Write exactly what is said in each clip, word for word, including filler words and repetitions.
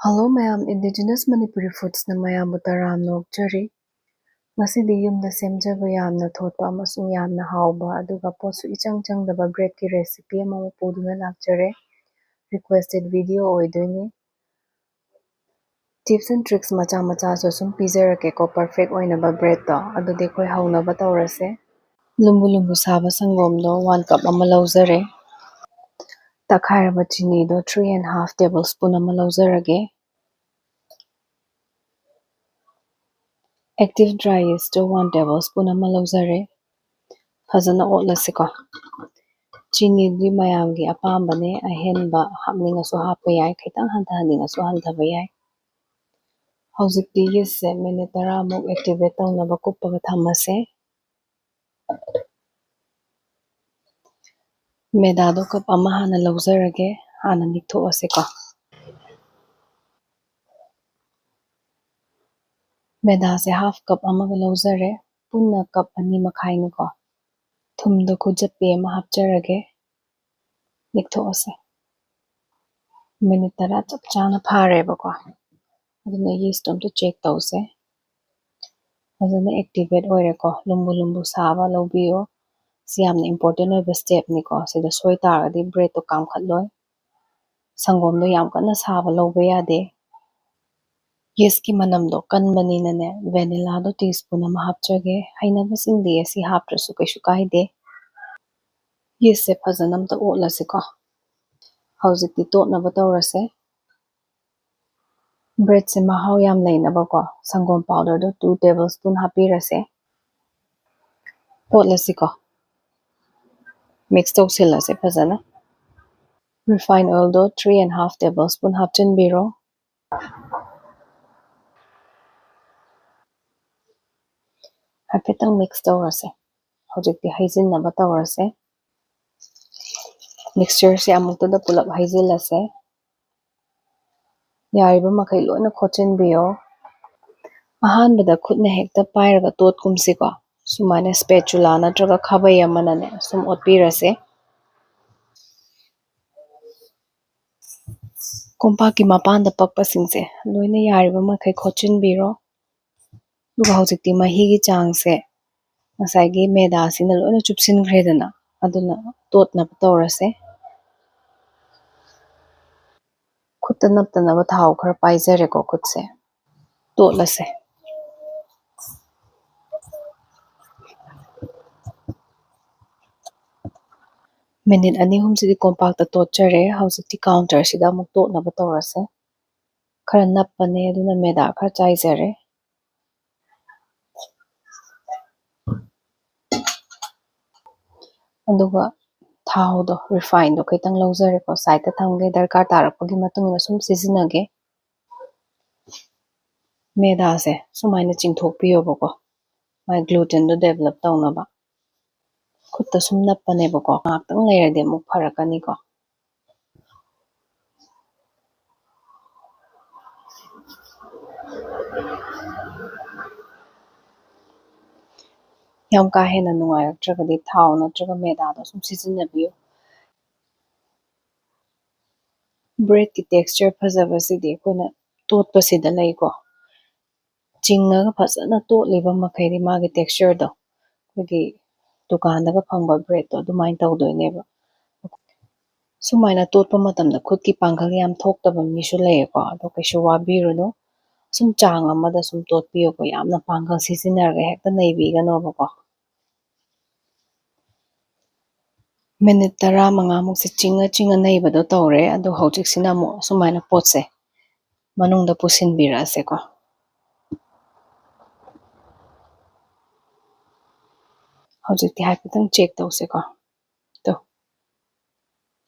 Hello ꯃꯌꯥꯝ, Indigenous Manipuri Foodsꯅ ꯃꯌꯥꯝꯕꯨ ꯇꯔꯥꯝꯅ ꯑꯣꯛꯆꯔꯤ꯫ ꯉꯁꯤꯗꯤ ꯌꯨꯝꯗ ꯁꯦꯝꯖꯕ ꯌꯥꯝꯅ ꯊꯣꯠꯄ ꯑꯃꯁꯨꯡ ꯌꯥꯝꯅ ꯍꯥꯎꯕ, ꯑꯗꯨꯒ ꯄꯣꯠꯁꯨ ꯏꯆꯪ ꯆꯪꯗꯕ breadꯀꯤ recipe ꯑꯃ ꯄꯨꯗꯨꯅ ꯂꯥꯛꯆꯔꯦ꯫ Requested video ꯑꯣꯏꯗꯣꯏꯅꯤ꯫ Tips and tricks ꯃꯆꯥ ꯃꯆꯥꯁꯨ ꯁꯨꯝ ꯄꯤꯖꯔꯛꯀꯦꯀꯣ, perfect ꯑꯣꯏꯅꯕ breadꯇꯣ꯫ ꯑꯗꯨꯗꯤ ꯑꯩꯈꯣꯏ ꯍꯧꯅꯕ ꯇꯧꯔꯁꯦ꯫ ꯂꯨꯝꯕꯨ ꯂꯨꯝꯕꯨ ꯁꯥꯕ ꯁꯪꯒꯣꯝꯗꯣ one cup ꯑꯃ ꯂꯧꯖꯔꯦ꯫ ꯇꯛꯈꯥꯏꯔꯕ ꯆꯤꯅꯤꯗꯣ three and half tablespoon ꯑꯃ ꯂꯧꯖꯔꯒꯦ꯫ Active dry yeastꯇꯣ one tablespoon ꯑꯃ ꯂꯧꯖꯔꯦ꯫ ꯐꯖꯅ ꯑꯣꯠꯂꯁꯤꯀꯣ꯫ ꯆꯤꯅꯤꯗꯤ ꯃꯌꯥꯝꯒꯤ ꯑꯄꯥꯝꯕꯅꯦ, ꯑꯍꯦꯟꯕ ꯍꯥꯞꯅꯤꯡꯉꯁꯨ ꯍꯥꯞꯄ ꯌꯥꯏ, ꯈꯤꯇꯪ ꯍꯟꯊꯍꯟꯅꯤꯡꯉꯁꯨ ꯍꯟꯊꯕ ꯌꯥꯏ꯫ ꯍꯧꯖꯤꯛꯇꯤ yeastꯁꯦ minute ꯇꯔꯥꯃꯨꯛ activate ꯇꯧꯅꯕ ꯀꯨꯞꯄꯒ ꯊꯝꯃꯁꯦ꯫ ꯃꯦꯗꯥꯗꯣ cup ꯑꯃ ꯍꯥꯟꯅ ꯂꯧꯖꯔꯒꯦ, ꯍꯥꯟꯅ ꯅꯤꯛꯊꯣꯛꯑꯁꯤꯀꯣ꯫ ꯃꯦꯗꯥꯁꯦ half cup ꯑꯃꯒ ꯂꯧꯖꯔꯦ, ꯄꯨꯟꯅ cup ꯑꯅꯤ ꯃꯈꯥꯏꯅꯤꯀꯣ꯫ ꯊꯨꯝꯗꯣ ꯈꯨꯖꯞꯄꯤ ꯑꯃ ꯍꯥꯞꯆꯔꯒꯦ, ꯅꯤꯛꯊꯣꯛꯑꯁꯦ꯫ Minute ꯇꯔꯥ ꯆꯞ ꯆꯥꯅ ꯐꯥꯔꯦꯕꯀꯣ, ꯑꯗꯨꯅ yeastꯇꯣ ꯑꯝꯇ check ꯇꯧꯁꯦ꯫ ꯐꯖꯅ activate ꯑꯣꯏꯔꯦꯀꯣ, ꯂꯨꯝꯕꯨ ꯂꯨꯝꯕꯨ ꯁꯥꯕ ꯂꯧꯕꯤꯌꯣ꯫ ꯁꯤ ꯌꯥꯝꯅ important ꯑꯣꯏꯕ stepꯅꯤꯀꯣ, ꯁꯤꯗ ꯁꯣꯏ ꯇꯥꯔꯒꯗꯤ breadꯇꯣ ꯀꯥꯝꯈꯠꯂꯣꯏ꯫ ꯁꯪꯒꯣꯝꯗꯣ ꯌꯥꯝ ꯀꯟꯅ ꯁꯥꯕ ꯂꯧꯕ ꯌꯥꯗꯦ꯫ Yeastꯀꯤ ꯃꯅꯝꯗꯣ ꯀꯟꯕꯅꯤꯅꯅꯦ, vanillaꯗꯣ teaspoon ꯑꯃ ꯍꯥꯞꯆꯒꯦ꯫ ꯍꯩꯅꯕꯁꯤꯡꯗꯤ ꯑꯁꯤ ꯍꯥꯞꯇ꯭ꯔꯁꯨ ꯀꯩꯁꯨ ꯀꯥꯏꯗꯦ꯫ Yeastꯁꯦ ꯐꯖꯅ ꯑꯝꯇ ꯑꯣꯠꯂꯁꯤꯀꯣ꯫ ꯍꯧꯖꯤꯛꯇꯤ ꯇꯣꯠꯅꯕ ꯇꯧꯔꯁꯦ꯫ Breadꯁꯦ ꯃꯍꯥꯎ ꯌꯥꯝ ꯂꯩꯅꯕꯀꯣ, ꯁꯪꯒꯣꯝ powderꯗꯣ two tablespoon ꯍꯥꯞꯄꯤꯔꯁꯦ꯫ ꯑꯣꯠꯂꯁꯤꯀꯣ, mix ꯇꯧꯁꯤꯜꯂꯁꯦ ꯐꯖꯅ꯫ Refine oilꯗꯣ three and half tablespoon ꯍꯥꯞꯆꯤꯟꯕꯤꯔꯣ꯫ ꯍꯥꯏꯐꯦꯠꯇꯪ mix ꯇꯧꯔꯁꯦ꯫ ꯍꯧꯖꯤꯛꯇꯤ ꯍꯩꯖꯤꯟꯅꯕ ꯇꯧꯔꯁꯦ꯫ Mixtureꯁꯦ ꯑꯃꯨꯛꯇꯗ ꯄꯨꯂꯞ ꯍꯩꯖꯤꯜꯂꯁꯦ꯫ ꯌꯥꯔꯤꯕ ꯃꯈꯩ ꯂꯣꯏꯅ ꯈꯣꯠꯆꯤꯟꯕꯤꯌꯣ꯫ ꯑꯍꯥꯟꯕꯗ ꯈꯨꯠꯅ ꯍꯦꯛꯇ ꯄꯥꯏꯔꯒ ꯇꯣꯠꯀꯨꯝꯁꯤꯀꯣ꯫ ꯁꯨꯃꯥꯏꯅ spatula ꯅꯠꯇ꯭ꯔꯒ ꯈꯥꯕꯩ ꯑꯃꯅꯅꯦ ꯁꯨꯝ ꯑꯣꯠꯄꯤꯔꯁꯦ꯫ ꯀꯣꯝꯄꯥꯛꯀꯤ ꯃꯄꯥꯟꯗ ꯄꯛꯄꯁꯤꯡꯁꯦ ꯂꯣꯏꯅ ꯌꯥꯔꯤꯕ ꯃꯈꯩ ꯈꯣꯠꯆꯤꯟꯕꯤꯔꯣ꯫ ꯑꯗꯨꯒ ꯍꯧꯖꯤꯛꯇꯤ ꯃꯍꯤꯒꯤ ꯆꯥꯡꯁꯦ ꯉꯁꯥꯏꯒꯤ ꯃꯦꯗꯥꯁꯤꯅ ꯂꯣꯏꯅ ꯆꯨꯞꯁꯤꯟꯈ꯭ꯔꯦꯗꯅ, ꯑꯗꯨꯅ ꯇꯣꯠꯅꯕ ꯇꯧꯔꯁꯦ꯫ ꯈꯨꯠꯇ ꯅꯞꯇꯅꯕ ꯊꯥꯎ ꯈꯔ ꯄꯥꯏꯖꯔꯦꯀꯣ꯫ ꯈꯨꯠꯁꯦ ꯇꯣꯠꯂꯁꯦ꯫ ꯃꯤꯅꯤꯠ ꯑꯅꯤ ꯑꯍꯨꯝꯁꯤꯗꯤ ꯀꯣꯝꯄꯥꯛꯇ ꯇꯣꯠꯆꯔꯦ꯫ ꯍꯧꯖꯤꯛꯇꯤ ꯀꯥꯎꯟꯇꯔꯁꯤꯗ ꯑꯃꯨꯛ ꯇꯣꯠꯅꯕ ꯇꯧꯔꯁꯦ꯫ ꯈꯔ ꯅꯞꯄꯅꯦ, ꯑꯗꯨꯅ ꯃꯦꯗꯥ ꯈꯔ ꯆꯥꯏꯖꯔꯦ꯫ ꯑꯗꯨꯒ ꯊꯥꯎꯗꯣ, ꯔꯤꯐꯥꯏꯟꯗꯣ ꯈꯤꯇꯪ ꯂꯧꯖꯔꯦꯀꯣ, ꯁꯥꯏꯠꯇ ꯊꯝꯒꯦ꯫ ꯗꯔꯀꯥꯔ ꯇꯥꯔꯛꯄꯒꯤ ꯃꯇꯨꯡ ꯏꯟꯅ ꯁꯨꯝ ꯁꯤꯖꯤꯟꯅꯒꯦ꯫ ꯃꯦꯗꯥꯁꯦ ꯁꯨꯃꯥꯏꯅ ꯆꯤꯡꯊꯣꯛꯄꯤꯌꯣꯕꯀꯣ, ꯃꯥꯏ ꯒ꯭ꯂꯨꯇꯦꯟꯗꯣ ꯗꯦꯕꯂꯞ ꯇꯧꯅꯕ꯫ ꯈꯨꯠꯇ ꯁꯨꯝ ꯅꯞꯄꯅꯦꯕꯀꯣ, ꯉꯥꯏꯍꯥꯛꯇꯪ ꯂꯩꯔꯗꯤ ꯑꯃꯨꯛ ꯐꯔꯛꯀꯅꯤꯀꯣ꯫ ꯌꯥꯝ ꯀꯥ ꯍꯦꯟꯅ ꯅꯨꯡꯉꯥꯏꯔꯛꯇ꯭ꯔꯒꯗꯤ ꯊꯥꯎ ꯅꯠꯇ꯭ꯔꯒ ꯃꯦꯗꯥꯗꯣ ꯁꯨꯝ ꯁꯤꯖꯤꯟꯅꯕꯤꯌꯨ꯫ ꯕ꯭ꯔꯦꯗꯀꯤ ꯇꯦꯛꯁꯆꯔ ꯐꯖꯕꯁꯤꯗꯤ ꯑꯩꯈꯣꯏꯅ ꯇꯣꯠꯄꯁꯤꯗ ꯂꯩꯀꯣ꯫ ꯆꯤꯡꯉꯒ ꯐꯖꯅ ꯇꯣꯠꯂꯤꯕ ꯃꯈꯩꯗꯤ ꯃꯥꯒꯤ ꯇꯦꯛꯁꯆꯔꯗꯣ ꯑꯩꯈꯣꯏꯒꯤ ꯗꯨꯀꯥꯟꯗꯒ ꯐꯪꯕ ꯕ꯭ꯔꯦꯗꯇꯣ ꯑꯗꯨꯃꯥꯏꯅ ꯇꯧꯗꯣꯏꯅꯦꯕ꯫ ꯁꯨꯃꯥꯏꯅ ꯇꯣꯠꯄ ꯃꯇꯝꯗ ꯈꯨꯠꯀꯤ ꯄꯥꯡꯒꯜ ꯌꯥꯝ ꯊꯣꯛꯇꯕ ꯃꯤꯁꯨ ꯂꯩꯌꯦꯀꯣ, ꯑꯗꯣ ꯀꯩꯁꯨ ꯋꯥꯕꯤꯔꯨꯅꯨ꯫ ꯁꯨꯝ ꯆꯥꯡ ꯑꯃꯗ ꯁꯨꯝ ꯇꯣꯠꯄꯤꯌꯨꯀꯣ, ꯌꯥꯝꯅ ꯄꯥꯡꯒꯜ ꯁꯤꯖꯤꯟꯅꯔꯒ ꯍꯦꯛꯇ ꯅꯩꯕꯤꯒꯅꯣꯕꯀꯣ꯫ ꯃꯤꯅꯤꯠ ꯇꯔꯥꯃꯉꯥꯃꯨꯛꯁꯦ ꯆꯤꯡꯉ ꯆꯤꯡꯉ ꯅꯩꯕꯗꯣ ꯇꯧꯔꯦ꯫ ꯑꯗꯣ ꯍꯧꯖꯤꯛꯁꯤꯅ ꯑꯃꯨꯛ ꯁꯨꯃꯥꯏꯅ ꯄꯣꯠꯁꯦ ꯃꯅꯨꯡꯗ ꯄꯨꯁꯤꯟꯕꯤꯔꯛꯑꯁꯦꯀꯣ꯫ ꯍꯧꯖꯤꯛꯇꯤ ꯍꯥꯏꯐꯦꯠꯇꯪ ꯆꯦꯛ ꯇꯧꯁꯦꯀꯣ꯫ ꯇꯣ,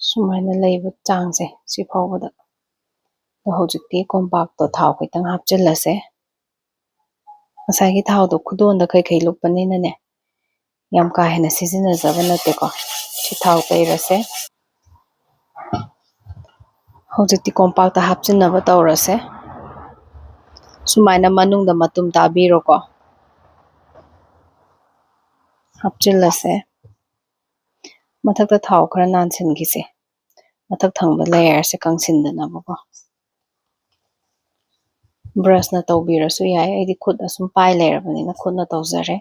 ꯁꯨꯃꯥꯏꯅ ꯂꯩꯕ ꯆꯥꯡꯁꯦ ꯁꯤ ꯐꯥꯎꯕꯗ꯫ ꯑꯗꯣ ꯍꯧꯖꯤꯛꯇꯤ ꯀꯣꯝꯄꯥꯛꯇꯣ ꯊꯥꯎ ꯈꯤꯇꯪ ꯍꯥꯞꯆꯤꯜꯂꯁꯦ꯫ ꯉꯁꯥꯏꯒꯤ ꯊꯥꯎꯗꯣ ꯈꯨꯗꯣꯟꯗ ꯀꯩꯀꯩ ꯂꯨꯞꯄꯅꯤꯅꯅꯦ, ꯌꯥꯝ ꯀꯥ ꯍꯦꯟꯅ ꯁꯤꯖꯤꯟꯅꯖꯕ ꯅꯠꯇꯦꯀꯣ꯫ ꯁꯤ ꯊꯥꯎ ꯇꯩꯔꯁꯦ꯫ ꯍꯧꯖꯤꯛꯇꯤ ꯀꯣꯝꯄꯥꯛꯇ ꯍꯥꯞꯆꯤꯟꯅꯕ ꯇꯧꯔꯁꯦ꯫ ꯁꯨꯃꯥꯏꯅ ꯃꯅꯨꯡꯗ ꯃꯇꯨꯝ ꯇꯥꯕꯤꯔꯣꯀꯣ꯫ ꯍꯥꯞꯆꯤꯜꯂꯁꯦ꯫ ꯃꯊꯛꯇ ꯊꯥꯎ ꯈꯔ ꯅꯥꯟꯁꯤꯟꯈꯤꯁꯦ꯫ ꯃꯊꯛ ꯊꯪꯕ ꯂꯦꯌꯔꯁꯦ ꯀꯪꯁꯤꯟꯗꯅꯕꯀꯣ꯫ ꯕ꯭ꯔꯁꯅ ꯇꯧꯕꯤꯔꯁꯨ ꯌꯥꯏ, ꯑꯩꯗꯤ ꯈꯨꯠ ꯑꯁꯨꯝ ꯄꯥꯏ ꯂꯩꯔꯕꯅꯤꯅ ꯈꯨꯠꯅ ꯇꯧꯖꯔꯦ꯫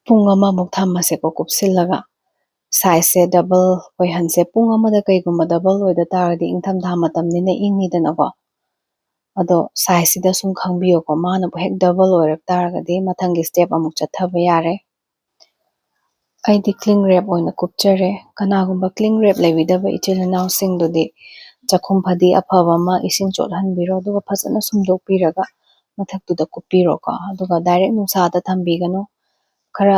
ꯄꯨꯡ ꯑꯃꯃꯨꯛ ꯊꯝꯃꯁꯦꯀꯣ ꯀꯨꯞꯁꯤꯜꯂꯒ꯫ ꯁꯥꯏꯖꯁꯦ ꯗꯕꯜ ꯑꯣꯏꯍꯟꯁꯦ꯫ ꯄꯨꯡ ꯑꯃꯗ ꯀꯩꯒꯨꯝꯕ ꯗꯕꯜ ꯑꯣꯏꯗ ꯇꯥꯔꯒꯗꯤ ꯏꯪꯊꯝꯊꯥ ꯃꯇꯝꯅꯤꯅ ꯏꯪꯉꯤꯗꯅꯀꯣ꯫ ꯑꯗꯣ ꯁꯥꯏꯖꯁꯤꯗ ꯁꯨꯝ ꯈꯪꯕꯤꯌꯨꯀꯣ, ꯃꯥꯅꯕꯨ ꯍꯦꯛ ꯗꯕꯜ ꯑꯣꯏꯔꯛ ꯇꯥꯔꯒꯗꯤ ꯃꯊꯪꯒꯤ ꯁ꯭ꯇꯦꯞ ꯑꯃꯨꯛ ꯆꯠꯊꯕ ꯌꯥꯔꯦ꯫ ꯑꯩꯗꯤ ꯀ꯭ꯂꯤꯡ ꯔꯦꯞ ꯑꯣꯏꯅ ꯀꯨꯞꯆꯔꯦ꯫ ꯀꯅꯥꯒꯨꯝꯕ ꯀ꯭ꯂꯤꯡ ꯔꯦꯞ ꯂꯩꯕꯤꯗꯕ ꯏꯆꯤꯜ ꯏꯅꯥꯎꯁꯤꯡꯗꯨꯗꯤ ꯆꯥꯛꯈꯨꯝ ꯐꯗꯤ ꯑꯐꯕ ꯑꯃ ꯏꯁꯤꯡ ꯆꯣꯠꯍꯟꯕꯤꯔꯣ, ꯑꯗꯨꯒ ꯐꯖꯅ ꯁꯨꯝꯗꯣꯛꯄꯤꯔꯒ ꯃꯊꯛꯇꯨꯗ ꯀꯨꯞꯄꯤꯔꯣꯀꯣ꯫ ꯑꯗꯨꯒ ꯗꯥꯏꯔꯦꯛ ꯅꯨꯡꯁꯥꯗ ꯊꯝꯕꯤꯒꯅꯨ꯫ ꯈꯔ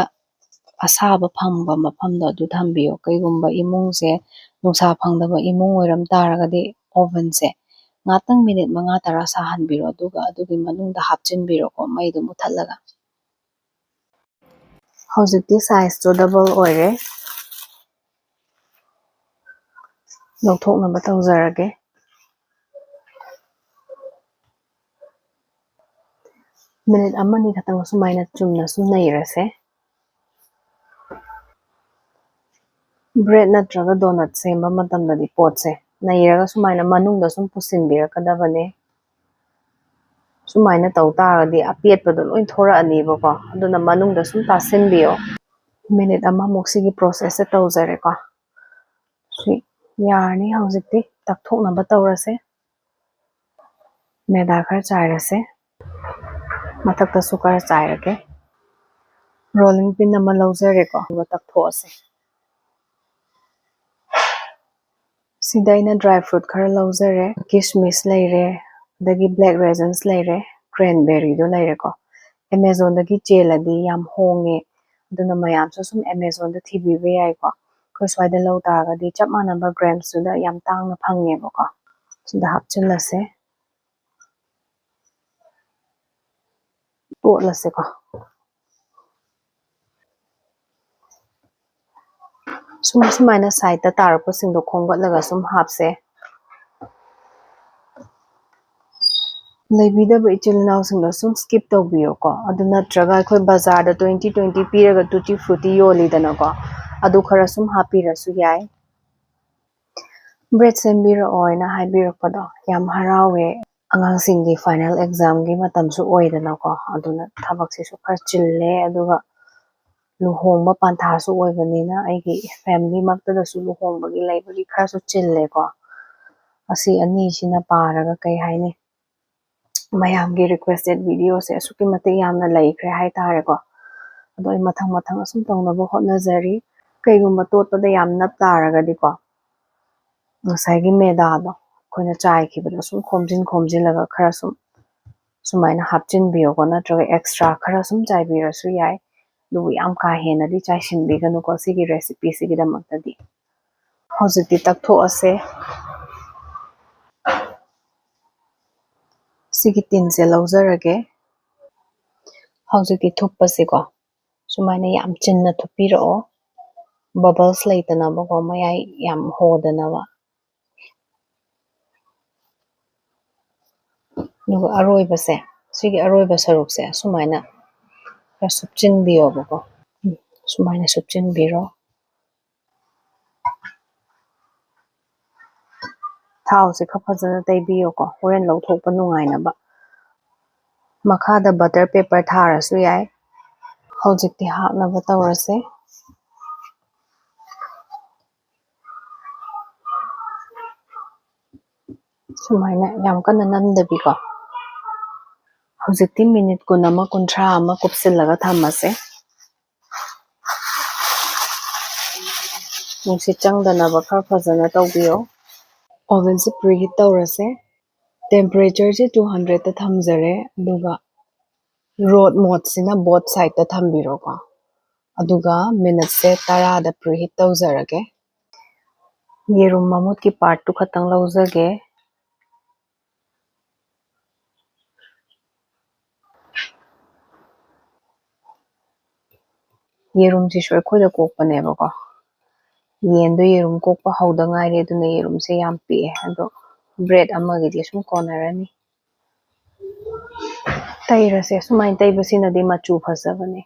ꯑꯁꯥꯕ ꯐꯪꯕ ꯃꯐꯝꯗꯣ ꯑꯗꯨ ꯊꯝꯕꯤꯌꯣ꯫ ꯀꯩꯒꯨꯝꯕ ꯏꯃꯨꯡꯁꯦ ꯅꯨꯡꯁꯥ ꯐꯪꯗꯕ ꯏꯃꯨꯡ ꯑꯣꯏꯔꯝ ꯇꯥꯔꯒꯗꯤ ꯑꯣꯚꯟꯁꯦ ꯉꯥꯛꯇꯪ ꯃꯤꯅꯤꯠ ꯃꯉꯥ ꯇꯔꯥ ꯁꯥꯍꯟꯕꯤꯔꯣ, ꯑꯗꯨꯒ ꯑꯗꯨꯒꯤ ꯃꯅꯨꯡꯗ ꯍꯥꯞꯆꯤꯟꯕꯤꯔꯣꯀꯣ, ꯃꯩꯗꯣ ꯃꯨꯊꯠꯂꯒ꯫ ꯍꯧꯖꯤꯛꯇꯤ ꯁꯥꯏꯖꯇꯣ ꯗꯕꯜ ꯑꯣꯏꯔꯦ꯫ ꯂꯧꯊꯣꯛꯅꯕ ꯇꯧꯖꯔꯒꯦ꯫ ꯃꯤꯅꯤꯠ ꯑꯃꯅꯤ ꯈꯛꯇꯪ ꯁꯨꯃꯥꯏꯅ ꯆꯨꯝꯅ ꯁꯨꯝ ꯅꯩꯔꯁꯦ꯫ ꯕ꯭ꯔꯦꯗ ꯅꯠꯇ꯭ꯔꯒ ꯗꯣꯅꯠ ꯁꯦꯝꯕ ꯃꯇꯝꯗꯗꯤ ꯄꯣꯠꯁꯦ ꯅꯩꯔꯒ ꯁꯨꯃꯥꯏꯅ ꯃꯅꯨꯡꯗ ꯁꯨꯝ ꯄꯨꯁꯤꯟꯕꯤꯔꯛꯀꯗꯕꯅꯦ꯫ ꯁꯨꯃꯥꯏꯅ ꯇꯧ ꯇꯥꯔꯒꯗꯤ ꯑꯄꯦꯠꯄꯗꯣ ꯂꯣꯏ ꯊꯣꯔꯛꯑꯅꯦꯕꯀꯣ꯫ ꯑꯗꯨꯅ ꯃꯅꯨꯡꯗ ꯁꯨꯝ ꯇꯥꯁꯤꯟꯕꯤꯌꯣ꯫ ꯃꯤꯅꯤꯠ ꯑꯃꯃꯨꯛ ꯁꯤꯒꯤ ꯄ꯭ꯔꯣꯁꯦꯁꯁꯦ ꯇꯧꯖꯔꯦꯀꯣ꯫ ꯁꯤ ꯌꯥꯔꯅꯤ꯫ ꯍꯧꯖꯤꯛꯇꯤ ꯇꯛꯊꯣꯛꯅꯕ ꯇꯧꯔꯁꯦ꯫ ꯃꯦꯗꯥ ꯈꯔ ꯆꯥꯏꯔꯁꯦ꯫ ꯃꯊꯛꯇꯁꯨ ꯈꯔ ꯆꯥꯏꯔꯒꯦ꯫ ꯔꯣꯂꯤꯡ ꯄꯤꯟ ꯑꯃ ꯂꯧꯖꯔꯦꯀꯣ, ꯑꯗꯨꯒ ꯇꯛꯊꯣꯛꯑꯁꯦ꯫ ꯁꯤꯗ ꯑꯩꯅ ꯗ꯭ꯔꯥꯏ ꯐ꯭ꯔꯨꯠ ꯈꯔ ꯂꯧꯖꯔꯦ꯫ ꯀꯤꯁꯃꯤꯁ ꯂꯩꯔꯦ, ꯑꯗꯒꯤ ꯕ꯭ꯂꯦꯛ ꯔꯦꯖꯟꯁ ꯂꯩꯔꯦ, ꯀ꯭ꯔꯦꯟꯕꯦꯔꯤꯗꯣ ꯂꯩꯔꯦꯀꯣ꯫ ꯑꯦꯃꯦꯖꯣꯟꯗꯒꯤ ꯆꯦꯜꯂꯗꯤ ꯌꯥꯝ ꯍꯣꯡꯉꯦ, ꯑꯗꯨꯅ ꯃꯌꯥꯝꯁꯨ ꯁꯨꯝ ꯑꯦꯃꯦꯖꯣꯟꯗ ꯊꯤꯕꯤꯕ ꯌꯥꯏꯀꯣ꯫ ꯑꯩꯈꯣꯏ ꯁ꯭ꯋꯥꯏꯗ ꯂꯧ ꯇꯥꯔꯒꯗꯤ ꯆꯞ ꯃꯥꯟꯅꯕ ꯒ꯭ꯔꯦꯝꯁꯇꯨꯗ ꯌꯥꯝ ꯇꯥꯡꯅ ꯐꯪꯉꯦꯕꯀꯣ꯫ ꯁꯤꯗ ꯍꯥꯞꯆꯤꯜꯂꯁꯦ꯫ ꯇꯣꯠꯂꯁꯦꯀꯣ꯫ ꯁꯨꯝ ꯁꯨꯃꯥꯏꯅ ꯁꯥꯏꯗꯇ ꯇꯥꯔꯛꯄꯁꯤꯡꯗꯣ ꯈꯣꯝꯒꯠꯂꯒ ꯁꯨꯝ ꯍꯥꯞꯁꯦ꯫ ꯂꯩꯕꯤꯗꯕ ꯏꯆꯤꯜ ꯏꯅꯥꯎꯁꯤꯡꯗꯣ ꯁꯨꯝ ꯁ꯭ꯀꯤꯞ ꯇꯧꯕꯤꯌꯣꯀꯣ꯫ ꯑꯗꯨ ꯅꯠꯇ꯭ꯔꯒ ꯑꯩꯈꯣꯏ ꯕꯖꯥꯔꯗ ꯇ꯭ꯋꯦꯟꯇꯤ ꯇ꯭ꯋꯦꯟꯇꯤ ꯄꯤꯔꯒ ꯇꯨꯇꯤ ꯐ꯭ꯔꯨꯇꯤ ꯌꯣꯜꯂꯤꯗꯅꯀꯣ, ꯑꯗꯨ ꯈꯔ ꯁꯨꯝ ꯍꯥꯞꯄꯤꯔꯁꯨ ꯌꯥꯏ꯫ ꯕ꯭ꯔꯦꯗ ꯁꯦꯝꯕꯤꯔꯛꯑꯣ ꯍꯥꯏꯅ ꯍꯥꯏꯕꯤꯔꯛꯄꯗꯣ ꯌꯥꯝ ꯍꯔꯥꯎꯋꯦ꯫ ꯑꯉꯥꯡꯁꯤꯡꯒꯤ ꯐꯥꯏꯅꯦꯜ ꯑꯦꯛꯖꯥꯝꯒꯤ ꯃꯇꯝꯁꯨ ꯑꯣꯏꯗꯅꯀꯣ, ꯑꯗꯨꯅ ꯊꯕꯛꯁꯤꯁꯨ ꯈꯔ ꯆꯤꯜꯂꯦ꯫ ꯑꯗꯨꯒ ꯂꯨꯍꯣꯡꯕ ꯄꯥꯟꯊꯥꯁꯨ ꯑꯣꯏꯕꯅꯤꯅ ꯑꯩꯒꯤ ꯐꯦꯃꯤꯂꯤꯃꯛꯇꯗꯁꯨ ꯂꯨꯍꯣꯡꯕꯒꯤ ꯂꯩꯕꯒꯤ ꯈꯔꯁꯨ ꯆꯤꯜꯂꯦꯀꯣ꯫ ꯑꯁꯤ ꯑꯅꯤꯁꯤꯅ ꯄꯥꯔꯒ ꯀꯩ ꯍꯥꯏꯅꯤ, ꯃꯌꯥꯝꯒꯤ ꯔꯤꯀ꯭ꯋꯦꯁꯇꯦꯠ ꯚꯤꯗꯤꯑꯣꯁꯦ ꯑꯁꯨꯛꯀꯤ ꯃꯇꯤꯛ ꯌꯥꯝꯅ ꯂꯩꯈ꯭ꯔꯦ ꯍꯥꯏꯇꯥꯔꯦꯀꯣ꯫ ꯑꯗꯣ ꯑꯩ ꯃꯊꯪ ꯃꯊꯪ ꯑꯁꯨꯝ ꯇꯧꯅꯕ ꯍꯣꯠꯅꯖꯔꯤ꯫ ꯀꯩꯒꯨꯝꯕ ꯇꯣꯠꯄꯗ ꯌꯥꯝ ꯅꯞ ꯇꯥꯔꯒꯗꯤꯀꯣ, ꯉꯁꯥꯏꯒꯤ ꯃꯦꯗꯥꯗꯣ ꯑꯩꯈꯣꯏꯅ ꯆꯥꯏꯈꯤꯕꯗꯣ ꯁꯨꯝ ꯈꯣꯝꯖꯤꯟ ꯈꯣꯝꯖꯤꯜꯂꯒ ꯈꯔ ꯁꯨꯝ ꯁꯨꯃꯥꯏꯅ ꯍꯥꯞꯆꯤꯟꯕꯤꯌꯣꯀꯣ, ꯅꯠꯇ꯭ꯔꯒ ꯑꯦꯛꯁꯇ꯭ꯔꯥ ꯈꯔ ꯁꯨꯝ ꯆꯥꯏꯕꯤꯔꯁꯨ ꯌꯥꯏ꯫ ꯑꯗꯨꯕꯨ ꯌꯥꯝ ꯀꯥ ꯍꯦꯟꯅꯗꯤ ꯆꯥꯏꯁꯤꯟꯕꯤꯒꯅꯨꯀꯣ ꯁꯤꯒꯤ ꯔꯦꯁꯤꯄꯤꯁꯤꯒꯤꯗꯃꯛꯇꯗꯤ꯫ ꯍꯧꯖꯤꯛꯇꯤ ꯇꯛꯊꯣꯛꯑꯁꯦ꯫ ꯁꯤꯒꯤ ꯇꯤꯟꯁꯦ ꯂꯧꯖꯔꯒꯦ꯫ ꯍꯧꯖꯤꯛꯇꯤ ꯊꯨꯞꯄꯁꯤꯀꯣ, ꯁꯨꯃꯥꯏꯅ ꯌꯥꯝ ꯆꯤꯟꯅ ꯊꯨꯞꯄꯤꯔꯛꯑꯣ, ꯕꯕꯜꯁ ꯂꯩꯇꯅꯕꯀꯣ, ꯃꯌꯥꯏ ꯌꯥꯝ ꯍꯣꯗꯅꯕ꯫ ꯑꯗꯨꯒ ꯑꯔꯣꯏꯕꯁꯦ, ꯁꯤꯒꯤ ꯑꯔꯣꯏꯕ ꯁꯔꯨꯛꯁꯦ ꯁꯨꯃꯥꯏꯅ ꯈꯔ ꯁꯨꯞꯆꯤꯟꯕꯤꯌꯣꯕꯀꯣ꯫ ꯎꯝ, ꯁꯨꯃꯥꯏꯅ ꯁꯨꯞꯆꯤꯟꯕꯤꯔꯣ꯫ ꯊꯥꯎꯁꯦ ꯈꯔ ꯐꯖꯅ ꯇꯩꯕꯤꯌꯣꯀꯣ, ꯍꯣꯔꯦꯟ ꯂꯧꯊꯣꯛꯄ ꯅꯨꯡꯉꯥꯏꯅꯕ꯫ ꯃꯈꯥꯗ ꯕꯇꯔ ꯄꯦꯄꯔ ꯊꯥꯔꯁꯨ ꯌꯥꯏ꯫ ꯍꯧꯖꯤꯛꯇꯤ ꯍꯥꯞꯅꯕ ꯇꯧꯔꯁꯦ꯫ ꯁꯨꯃꯥꯏꯅ ꯌꯥꯝ ꯀꯟꯅ ꯅꯝꯗꯕꯤꯀꯣ꯫ ꯍꯧꯖꯤꯛꯇꯤ ꯃꯤꯅꯤꯠ ꯀꯨꯟ ꯑꯃ, ꯀꯨꯟꯊ꯭ꯔꯥ ꯑꯃ ꯀꯨꯞꯁꯤꯜꯂꯒ ꯊꯝꯃꯁꯦ꯫ ꯅꯨꯡꯁꯤꯠ ꯆꯪꯗꯅꯕ ꯈꯔ ꯐꯖꯅ ꯇꯧꯕꯤꯌꯣ꯫ ꯑꯣꯚꯟꯁꯦ ꯄ꯭ꯔꯤꯍꯤꯠ ꯇꯧꯔꯁꯦ꯫ ꯇꯦꯝꯄꯔꯦꯆꯔꯁꯦ ꯇꯨ ꯍꯟꯗ꯭ꯔꯦꯠꯇ ꯊꯝꯖꯔꯦ, ꯑꯗꯨꯒ ꯔꯣꯠ ꯃꯣꯠꯁꯤꯅ ꯕꯣꯠ ꯁꯥꯏꯗꯠꯇ ꯊꯝꯕꯤꯔꯣꯀꯣ꯫ ꯑꯗꯨꯒ ꯃꯤꯅꯠꯁꯦ ꯇꯔꯥꯗ ꯄ꯭ꯔꯤꯍꯤꯠ ꯇꯧꯖꯔꯒꯦ꯫ ꯌꯦꯔꯨꯝ ꯃꯃꯨꯠꯀꯤ ꯄꯥꯔꯠꯇꯨ ꯈꯛꯇꯪ ꯂꯧꯖꯒꯦ꯫ ꯌꯦꯔꯨꯝꯁꯤꯁꯨ ꯑꯩꯈꯣꯏꯗ ꯀꯣꯛꯄꯅꯦꯕꯀꯣ꯫ ꯌꯦꯟꯗꯣ ꯌꯦꯔꯨꯝ ꯀꯣꯛꯄ ꯍꯧꯗ ꯉꯥꯏꯔꯤ, ꯑꯗꯨꯅ ꯌꯦꯔꯨꯝꯁꯦ ꯌꯥꯝ ꯄꯤꯛꯑꯦ꯫ ꯑꯗꯣ ꯕ꯭ꯔꯦꯗ ꯑꯃꯒꯤꯗꯤ ꯁꯨꯝ ꯀꯣꯟꯅꯔꯅꯤ꯫ ꯇꯩꯔꯁꯦ꯫ ꯁꯨꯃꯥꯏꯅ ꯇꯩꯕꯁꯤꯅꯗꯤ ꯃꯆꯨ ꯐꯖꯕꯅꯦ꯫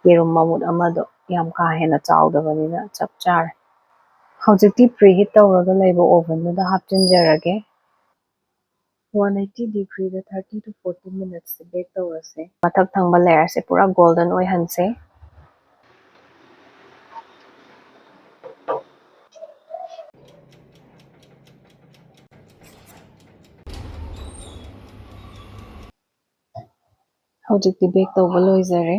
ꯌꯦꯔꯨꯝ ꯃꯃꯨꯠ ꯑꯃꯗꯣ ꯌꯥꯝ ꯀꯥ ꯍꯦꯟꯅ ꯆꯥꯎꯗꯕꯅꯤꯅ ꯆꯞ ꯆꯥꯔꯦ꯫ ꯍꯧꯖꯤꯛꯇꯤ preheat ꯇꯧꯔꯒ ꯂꯩꯕ ovenꯗꯨꯗ ꯍꯥꯞꯆꯤꯟꯖꯔꯒꯦ꯫ One eighty degreeꯗ thirty to forty minutesꯁꯦ bake ꯇꯧꯔꯁꯦ꯫ ꯃꯊꯛ ꯊꯪꯕ layerꯁꯦ ꯄꯨꯔꯥ golden ꯑꯣꯏꯍꯟꯁꯦ꯫ ꯍꯧꯖꯤꯛꯇꯤ bake ꯇꯧꯕ ꯂꯣꯏꯖꯔꯦ꯫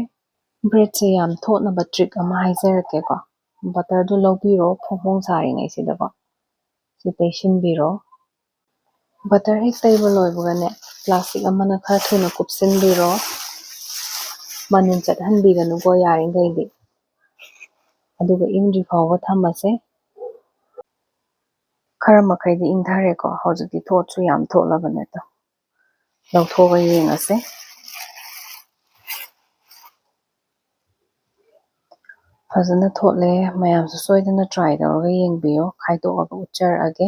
Breadꯁꯦ ꯌꯥꯝ ꯊꯣꯠꯅꯕ trick ꯑꯃ ꯍꯥꯏꯖꯔꯛꯀꯦꯀꯣ꯫ Butterꯗꯨ ꯂꯧꯕꯤꯔꯣ, ꯐꯣꯡ ꯐꯣꯡ ꯁꯥꯔꯤꯉꯩꯁꯤꯗꯀꯣ꯫ ꯁꯤ ꯇꯩꯁꯤꯟꯕꯤꯔꯣ꯫ Butter ꯍꯦꯛ ꯇꯩꯕ ꯂꯣꯏꯕꯒꯅꯦ, plastic ꯑꯃꯅ ꯈꯔ ꯊꯨꯅ ꯀꯨꯞꯁꯤꯟꯕꯤꯔꯣ꯫ ꯃꯅꯤꯟ ꯆꯠꯍꯟꯕꯤꯒꯅꯨꯀꯣ ꯌꯥꯔꯤꯈꯩꯗꯤ꯫ ꯑꯗꯨꯒ ꯏꯪꯗ꯭ꯔꯤ ꯐꯥꯎꯕ ꯊꯝꯃꯁꯦ꯫ ꯈꯔ ꯃꯈꯩꯗꯤ ꯏꯪꯊꯔꯦꯀꯣ, ꯍꯧꯖꯤꯛꯇꯤ ꯊꯣꯠꯁꯨ ꯌꯥꯝ ꯊꯣꯠꯂꯕꯅꯦ꯫ ꯑꯗꯣ ꯂꯧꯊꯣꯛꯑꯒ ꯌꯦꯡꯉꯁꯦ꯫ ꯐꯖꯅ ꯊꯣꯠꯂꯦ꯫ ꯃꯌꯥꯝꯁꯨ ꯁꯣꯏꯗꯅ try ꯇꯧꯔꯒ ꯌꯦꯡꯕꯤꯌꯨ꯫ ꯈꯥꯏꯗꯣꯛꯑꯒ ꯎꯠꯆꯔꯛꯑꯒꯦ꯫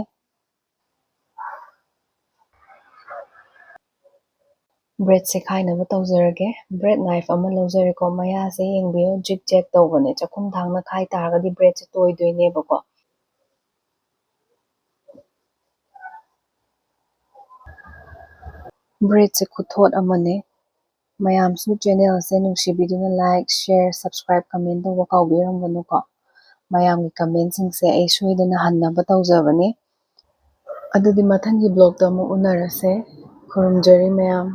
Breadꯁꯦ ꯈꯥꯏꯅꯕ ꯇꯧꯖꯔꯒꯦ꯫ Bread knife ꯑꯃ ꯂꯧꯖꯔꯦꯀꯣ꯫ ꯃꯌꯥꯁꯦ ꯌꯦꯡꯕꯤꯌꯨ, zig zag ꯇꯧꯕꯅꯦ꯫ ꯆꯥꯛꯈꯨꯝ ꯊꯥꯡꯅ ꯈꯥꯏ ꯇꯥꯔꯒꯗꯤ breadꯁꯦ ꯇꯣꯏꯗꯣꯏꯅꯦꯕꯀꯣ꯫ Breadꯁꯦ ꯈꯨꯊꯣꯠ ꯑꯃꯅꯦ꯫ ꯃꯌꯥꯝꯁꯨ channelꯁꯦ ꯅꯨꯡꯁꯤꯕꯤꯗꯨꯅ like, share, subscribe, comment ꯇꯧꯕ ꯀꯥꯎꯕꯤꯔꯝꯒꯅꯨꯀꯣ꯫ ꯃꯌꯥꯝꯒꯤ commentꯁꯤꯡꯁꯦ ꯑꯩ ꯁꯣꯏꯗꯅ ꯍꯟꯅꯕ ꯇꯧꯖꯕꯅꯤ꯫ ꯑꯗꯨꯗꯤ ꯃꯊꯪꯒꯤ vlogꯇ ꯑꯃꯨꯛ ꯎꯅꯔꯁꯦ꯫ ꯈꯨꯔꯨꯝꯖꯔꯤ ꯃꯌꯥꯝ꯫